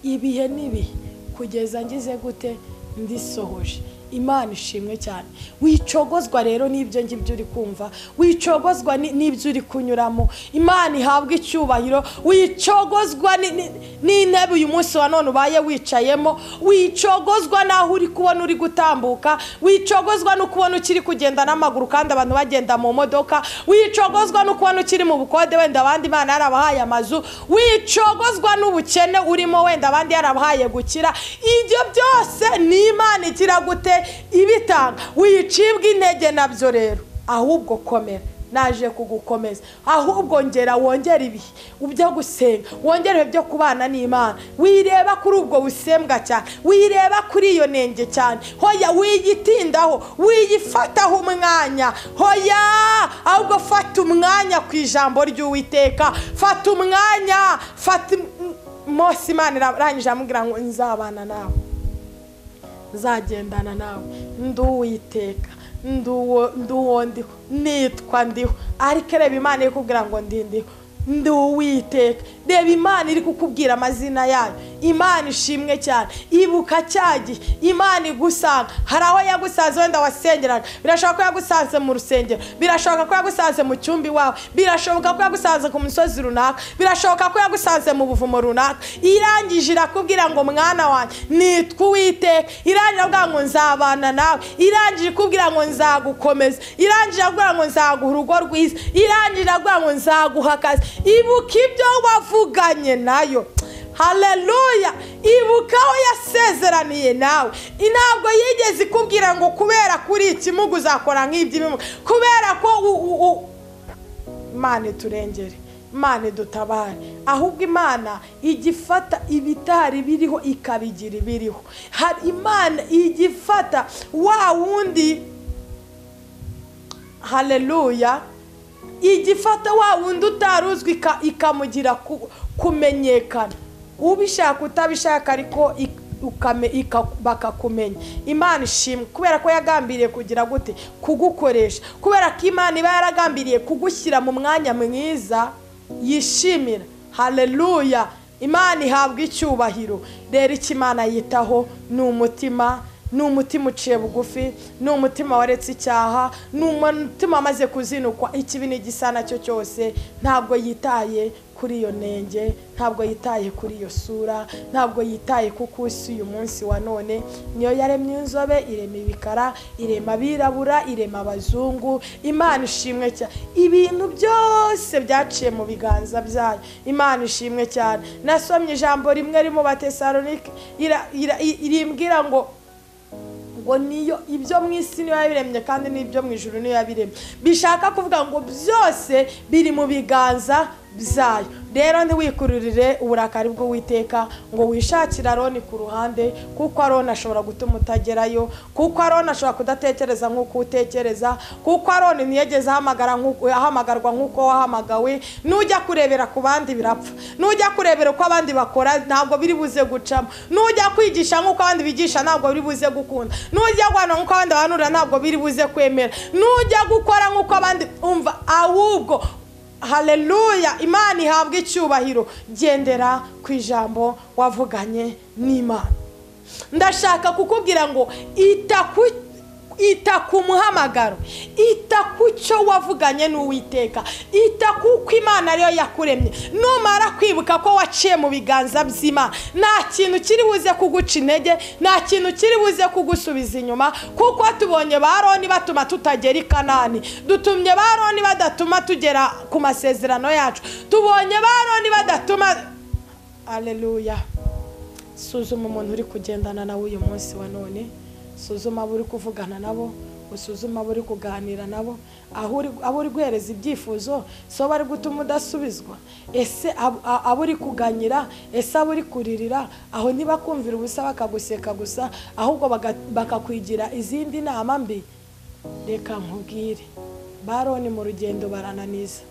ibihe n'ibihe kugeza ngize gute ndisohoje. Imana ishimwe cyane. Wicogozwa rero n'ibyo ngibyo uri kumva, wicogozwa n'ibyo uri kunyuramo. Imana ihabwa icyubahiro. Wicogozwa n'intebe uyu munsi wa none ubaye wicayemo, wicogozwa n'aho uri kubona uri gutambuka, wicogozwa no kubona ukiri kugenda n'amaguru kandi abantu bagenda mu modoka, wicogozwa no kubona ukiri mu bukode wenda abandi Imana yarabahaye amazu, wicogozwa n'ubukene urimo wenda abandi yarabahaye gukira. Ibyo byose ni Imana igira gute ibitanga. Wicibwa intege nabyo rero, ahubwo komera. Naje kugukomeza, ahubwo ngera wongera ibihe byo gusenga, wongera ibyo kubana n'Imana. Wireba kuri ubwo busembwa cyane, wireba kuri iyo nenge cyane, hoya wiyitindaho, wiyifataho umwanya, hoya ahubwo fata umwanya ku ijambo ry'Uwiteka. Fata umwanya, fata Mose. Imana irangije amubwira ngo nzabana nawe, nzagendana nawe, ndi Uwiteka, nduwo ndiho, nitwa ndiho. Ariko reba Imana iri kukubwira ngo ndi ndiho, ndi Uwiteka. Reba Imana iri kukubwira amazina yayo. Imana ishimwe cyane. Ibuka cya gihe Imana igusanga. Hari aho yagusanze wenda wasengeraga, birashoboka ko yagusanze mu rusengero, birashoboka ko yagusanze mu cyumba iwawe, birashoboka ko yagusanze ku musozi runaka, birashoboka ko yagusanze mu buvumo runaka. Irangije irakubwira ngo mwana wanjye nitwa Uwiteka. Irangije irakubwira ngo nzabana nawe, irangije ikubwira ngo nzagukomeza, irangije irakubwira ngo nzaguha urugo rwiza, irangije irakubwira ngo nzaguha akazi. Ibuka ibyo wavuganye nayo. Haleluya. Ibuka aho yasezeraniye nawe. Ntabwo yigeze ikubwira ngo kubera kuri ikimuga uzakora nk'iby'ibimuga, kubera ko Imana iturengere, Imana idutabare. Ahubwo Imana igifata ibitari biriho ikabigira ibiriho. Hari Imana igifata wa wundi, haleluya, igifata wa wundi utaruzwi ikamugira kumenyekana. Ubishaka utabishaka ariko bakakumenya. Imana ishimwe kubera ko yagambiriye kugira gute kugukoresha, kubera ko Imana iba yaragambiriye kugushyira mu mwanya mwiza yishimira. Haleluya. Imana ihabwa icyubahiro. Rero icyo Imana yitaho ni umutima, ni umutima uciye bugufi, ni umutima waretse icyaha, ni umutima amaze kuzinukwa ikibi n'igisa nacyo cyose. Ntabwo yitaye kuri iyo nenge, ntabwo yitaye kuri iyo sura, ntabwo yitaye kuko isi uyu munsi wa none niyo yaremye inzobe, irema ibikara, irema abirabura, irema abazungu. Imana ishimwe cyane. Ibintu byose byaciye mu biganza byayo. Imana ishimwe cyane. Nasomye ijambo rimwe riri mu Batesalonike irimbwira ngo niyo ibyo mu isi niyo yabiremye kandi n'ibyo mu ijuru niyo yabiremye. Bishaka kuvuga ngo byose biri mu biganza byayo. Rero ntiwikururire uburakari bw'Uwiteka ngo wishakire Aroni ku ruhande, kuko Aroni ashobora gutuma utagerayo, kuko Aroni ashobora kudatekereza nk'uko utekereza, kuko Aroni ntiyegeze ahamagarwa nk'uko wahamagawe. Nujya kurebera ku bandi birapfa, nujya kurebera uko abandi bakora ntabwo biri buze gucamo, nujya kwigisha nk'uko abandi bigisha ntabwo biri buze gukunda, nujya guhanura nk'uko abandi bahanura ntabwo biri buze kwemera, nujya gukora nk'uko abandi umva. Ahubwo haleluya, Imana ihabwa icyubahiro. Gendera ku ijambo wavuganye n'Imana. Ndashaka kukubwira ngo ita ku muhamagaro, ita ku cyo wavuganye n'Uwiteka, ita kuko Imana ariyo yakuremye. Numara kwibuka ko waciye mu biganza by'Imana, nta kintu kiri buze kuguca intege, nta kintu kiri buze kugusubiza inyuma, kuko tubonye ba Aroni batuma tutagera i Kanani, dutumye ba Aroni badatuma tugera ku masezerano yacu, tubonye ba Aroni badatuma. Haleluya. Suzuma umuntu uri kugendana nawe uyu munsi wa none, suzuma abo uri kuvugana nabo, usuzuma abo uri kuganira nabo, abo uri guhereza ibyifuzo, so bari gutuma udasubizwa. Ese abo uri kuganyira, ese abo uri kuririra, aho ntibakumvira ubusa bakaguseka gusa, ahubwo bakakwigira izindi nama mbi. Reka nkubwire, Baroni mu rugendo barananiza,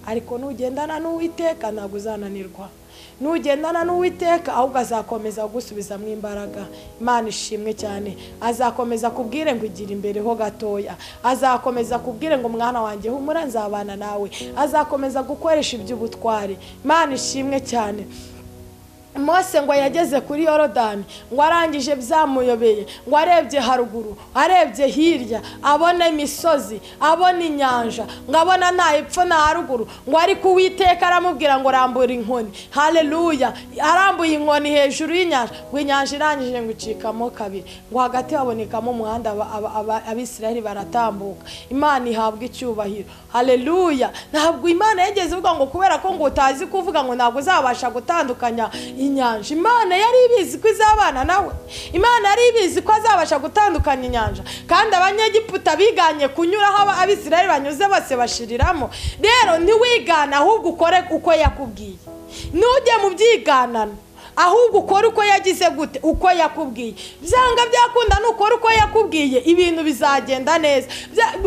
ariko nugendana n'Uwiteka ntabwo uzananirwa. Nugendana n'Uwiteka ahubwo azakomeza gusubizamo imbaraga. Imana ishimwe cyane. Azakomeza kubwire ngo igira imbere ho gatoya, azakomeza kubwire ngo mwana wanjye humura nzabana nawe, azakomeza gukoresha iby'ubutware. Imana ishimwe cyane. Mose ngo yageze kuri Yorodani, ngo arangije byamuyobeye, ngo arebye haruguru, arebye hirya, abona imisozi, abona inyanja, ngo abona nta epfo na haruguru, ngo ariko Uwiteka aramubwira ngo rambura inkoni. Haleluya! Arambuye inkoni hejuru y'inyanja, ngo inyanja irangije ngo icikamo kabiri, ngo hagati habonekamo umuhanda, Abisirayeli baratambuka. Imana ihabwa icyubahiro. Haleluya! Ntabwo Imana yigeze ivuga ngo kubera ko ngo utazi kuvuga ngo ntabwo uzabasha gutandukanya inyanja. Imana yari ibizi ko izabana nawe, Imana yari ibizi ko azabasha gutandukanya inyanja, kandi Abanyegiputa biganye kunyuraho Abisirayeli banyuze bose bashiriramo. Rero ntiwigana, ahubwo ukore uko yakubwiye. Nujye mu byiganano, ahubwo ukore uko yagize gute, uko yakubwiye. Byanga byakunda nukora uko yakubwiye, ibintu bizagenda neza,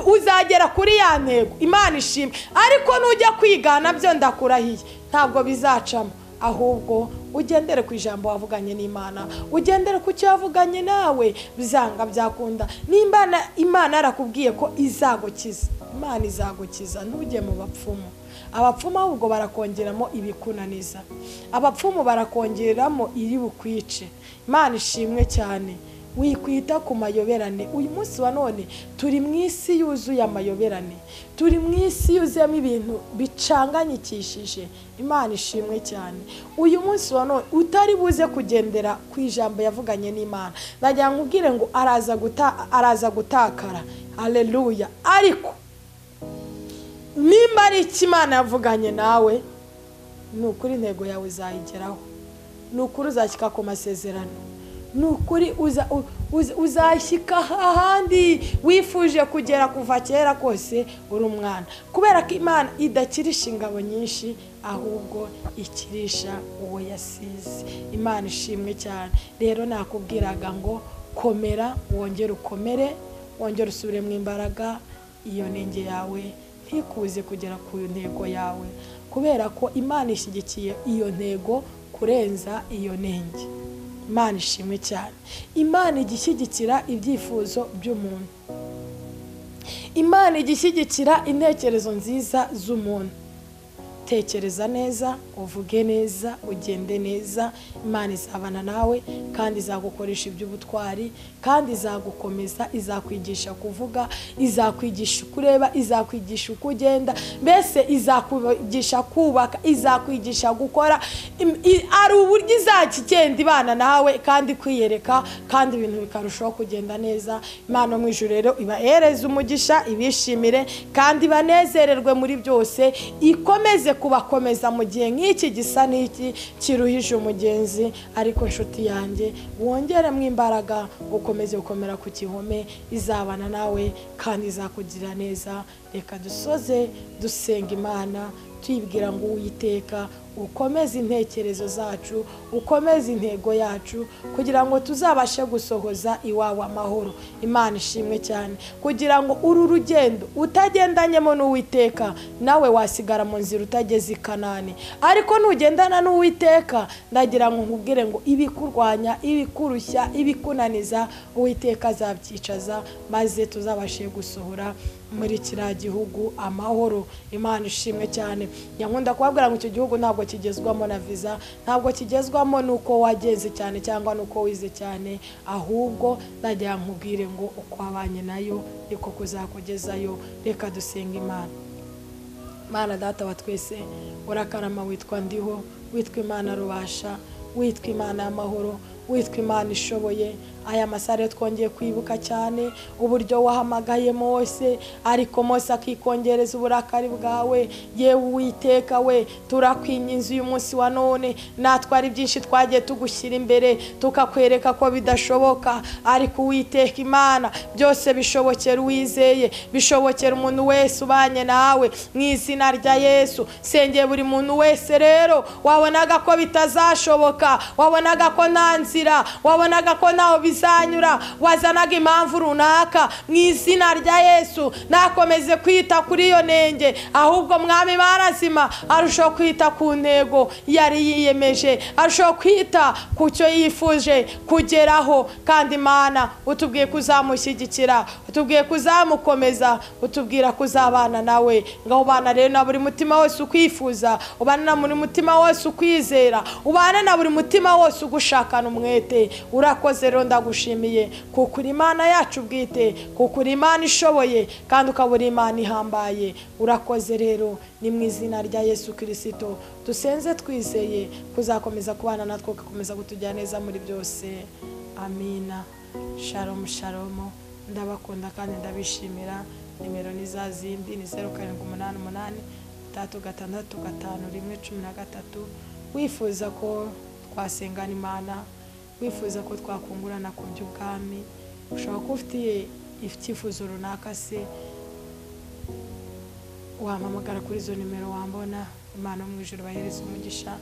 uzagera kuri ya ntego. Imana ishimwe. Ariko nujya kwigana byo ndakurahiye ntabwo bizacamo, ahubwo ugendere ku ijambo wavuganye n'Imana, ugendere ku cyo yavuganye nawe. Bizanga byakunda. Nimba Imana yarakubwiye ko izagukiza, Imana izagukiza. Ntujye mu bapfumu. Abapfumu ahubwo barakongeramo ibikunaniza, abapfumu barakongeramo iri bukwice. Imana ishimwe cyane. Wikwita ku mayoberane. Uyu munsi wa none turi mu isi yuzuye amayoberane, turi mu isi yuzuyemo ibintu bicanganyikishije. Imana ishimwe cyane. Uyu munsi wa none utari buze kugendera ku ijambo yavuganye n'Imana, ndagira ngo ubwire ngo araza gutakara. Haleluya! Ariko nimba ari icyo Imana yavuganye nawe, ni ukuri intego yawe uzayigeraho, ni ukuri uzashyika ku masezerano, ni ukuri uzashyika ahandi wifuje kugera kuva kera kose uri umwana. Kubera ko Imana idakirisha ingabo nyinshi, ahubwo ikirisha uwo yasize. Imana ishimwe cyane. Rero nakubwiraga ngo komera, wongere ukomere, wongere usubire mu imbaraga. Iyo nenge yawe ntikuze kugera ku ntego yawe, kubera ko Imana ishyigikiye iyo ntego kurenza iyo nenge. Imana ishimwe cyane. Imana igishyigikira ibyifuzo by'umuntu, Imana igishyigikira intekerezo nziza z'umuntu. Tekereza neza, uvuge neza, ugende neza, Imana izabana nawe kandi izagukoresha iby'ubutwari, kandi izagukomeza, izakwigisha kuvuga, izakwigisha kureba, izakwigisha uko ugenda, mbese izakwigisha kubaka, izakwigisha gukora. Ari uburyo izakigenda ibana nawe kandi kwiyereka, kandi ibintu bikarushaho kugenda neza. Imana mu ijuru rero ibahereze umugisha, ibishimire kandi banezererwe muri byose, ikomeze kubakomeza mu gihe nk'iki gisa n'iki kiruhije umugenzi. Ariko nshuti yanjye, wongeremo imbaraga, ukomeze gukomera ku gihome, izabana nawe kandi izakugira neza. Reka dusoze dusenga Imana tuyibwira ngo Uwiteka ukomeze intekerezo zacu, ukomeze intego yacu, kugira ngo tuzabashe gusohoza iwawe amahoro. Imana ishimwe cyane. Kugira ngo uru rugendo utagendanyemo n'Uwiteka, nawe wasigara mu nzira utageze i Kanani. Ariko nugendana n'Uwiteka, ndagira ngo nkubwire ngo ibikurwanya, ibikurushya, ibikunaniza, Uwiteka azabyicaza, maze tuzabashe gusohora muri kiriya gihugu amahoro. Imana ishimwe cyane. Nyankunda kubabwira ngo icyo gihugu ntabwo kigezwamo na visa, ntabwo kigezwamo nuko wageze cyane cyangwa nuko wize cyane, ahubwo ndagira nkubwire ngo uko wabanye nayo niko kuzakugezayo. Reka dusenga Imana. Imana Data wa twese, urakarama, witwa Ndiho, witwa Imana Rubasha, witwa Imana y'amahoro, witwa Imana ishoboye. Aya masare twongeye kwibuka cyane uburyo wahamagaye Mose, ariko Mose akikongereza uburakari bwawe. Yewe Uwiteka we, turakwinginze uyu munsi wa none, natwe ari byinshi twagiye tugushyira imbere tukakwereka ko bidashoboka, ariko Uwiteka Imana byose bishobokera uwizeye, bishobokera umuntu wese ubanye nawe mu izina rya Yesu. Sengeye buri muntu wese rero wabonaga ko bitazashoboka, wabonaga ko nta nzira, wabonaga ko ntaho bizanyura, wazanaga impamvu runaka, mu izina rya Yesu nakomeze kwita kuri iyo nenge, ahubwo Mwami barazima arushaho kwita ku ntego yari yiyemeje, arushaho kwita ku cyo yifuje kugeraho. Kandi Imana utubwiye kuzamushyigikira, utubwiye kuzamukomeza, utubwira kuzabana nawe. Ngaho bana rero na buri mutima wose ukwifuza, ubana na buri mutima wose ukwizera, ubana na buri mutima wose ugushakana umwete. Urakoze rero, ndagushimiye kuko uri Imana yacu bwite, kuko uri Imana ishoboye kandi ukaba uri Imana ihambaye. Urakoze rero, ni mu izina rya Yesu Kristo dusenze twizeye kuzakomeza kubana natwe, ugakomeza kutujyana neza muri byose. Amina. Shalom shalom. Ndabakunda kandi ndabishimira. Nimero ni za zindi, ni 0788 365 113. Wifuza ko twasengana Imana, wifuza ko twakungurana ku by'ubwami, ushobora kuba ufitiye icyifuzo runaka se, wampamagara kuri izo nimero wambona. Imana mu ijuru bahereza umugisha.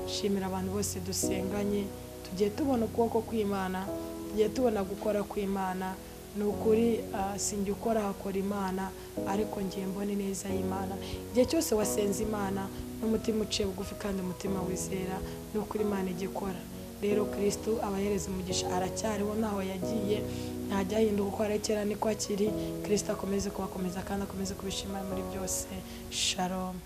Shimira abantu bose dusenganye, tugiye tubona ukuboko kw'Imana, tugiye tubona gukora kw'Imana. Ni ukuri sinjye ukora, hakora Imana, ariko ngiye mbone neza y'Imana. Igihe cyose wasenze Imana n'umutima uciye bugufi kandi umutima wizera, ni ukuri Imana igikora. Rero Kristo abahereza umugisha, aracyariho ntaho yagiye, ntajya ahinduka, uko arekera niko akiri. Kristo akomeze kubakomeza kandi akomeze kubishima muri byose. Shalom.